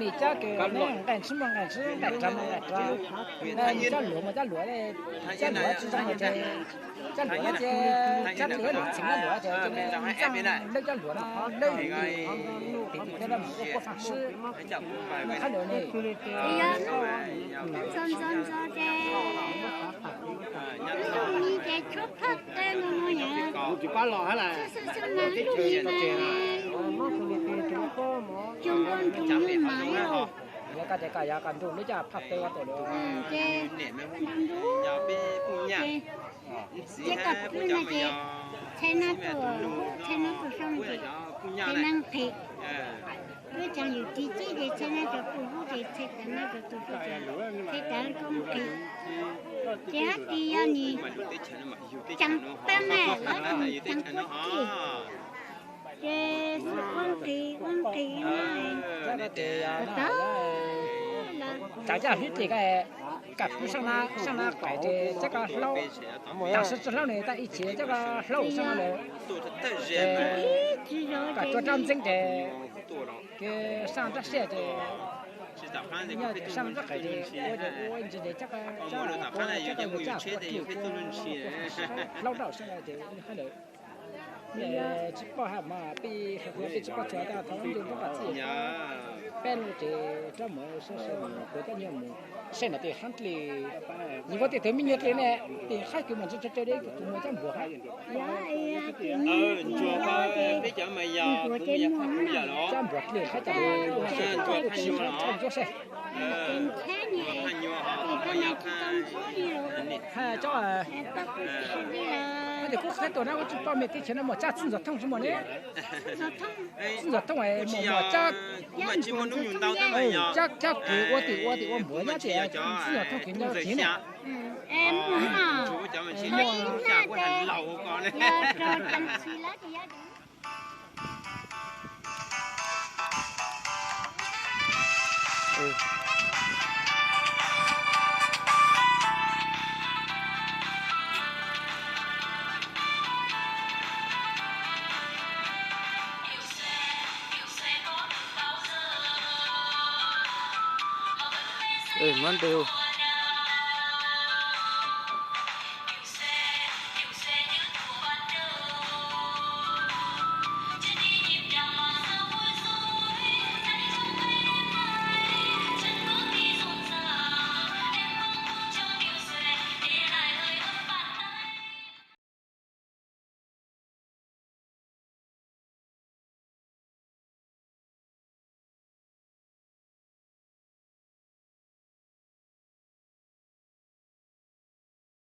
Nws cab kws nqaij ntsib muaj nqaij ntsib, nqaij rog muaj nqaij rog, nws cab luav muaj cab luav, cab luav tsis zoo ces cab luav ces cab luav luav txheem cab luav ces cov neeg ntxaaj lawb cab luav no lawb tim tim tej no mas ua kuab faaj sib. Qhov luav ne, ntxov ntxov ntxov ces lub nyi ces tshuav phaj tawg no no yom. Xwb xwb xwb mas lub nyi mas cog nkaus nroos li mas yom. Yog koj tias koj yuav koj nrug lub caj phaj tawg ua tau lawm ces nrug nrug ces ces koj pw no ces txhais no tuaj hub txhais no tuaj sau no ces txhais no nqhis. Lub caag yus tig txib ces txhais no cov kuj hub ces txhais tav no cov tus sau ces txhais tav koj nqhis. Ces hab tis yog nws caag pab mas lawv caag kuab txij. Ces ua nqis ua nqis no tag lawm. Tsav caj hlwb tig koj, koj pw saab na, saab na qais ces coj koj hlaub, taag sib tsi hlaub nws tag ib chim coj koj hlaub saab na lawm. Koj tuav rab ntxeeb ces kws saab rab siab ces nyob saab rab qais ces ua ces ua ntsis ces coj koj, coj koj mus coj ua ntsis hlaub rau saab na ces hab lawm. Tsis paub hab mas peb hluas peb tsis paub txhua tab thov ncu nrog koj txij. Peb lub tsev rab muv sab sab kuv coj nyuag mus saib no tes hab dli. Nws ua tes tawg me nyuam dli ne, tes hab kws mas ntse tsawg dli kws mus coj npuas hab. Coj npuas dli hab coj ua ntsuab saib. Hab cov, hab tes kuv qhia tuaj na ua tsis paub mej teb chaws no muaj cab txiv ntxuag thooj tsis muaj ne. Txiv ntxuag thooj muaj muaj cab, cab, cab kws ua tim ua tim ua npuas nyob tim txiv ntxuag thooj kws nyob tim ne. Ej, mab ntes.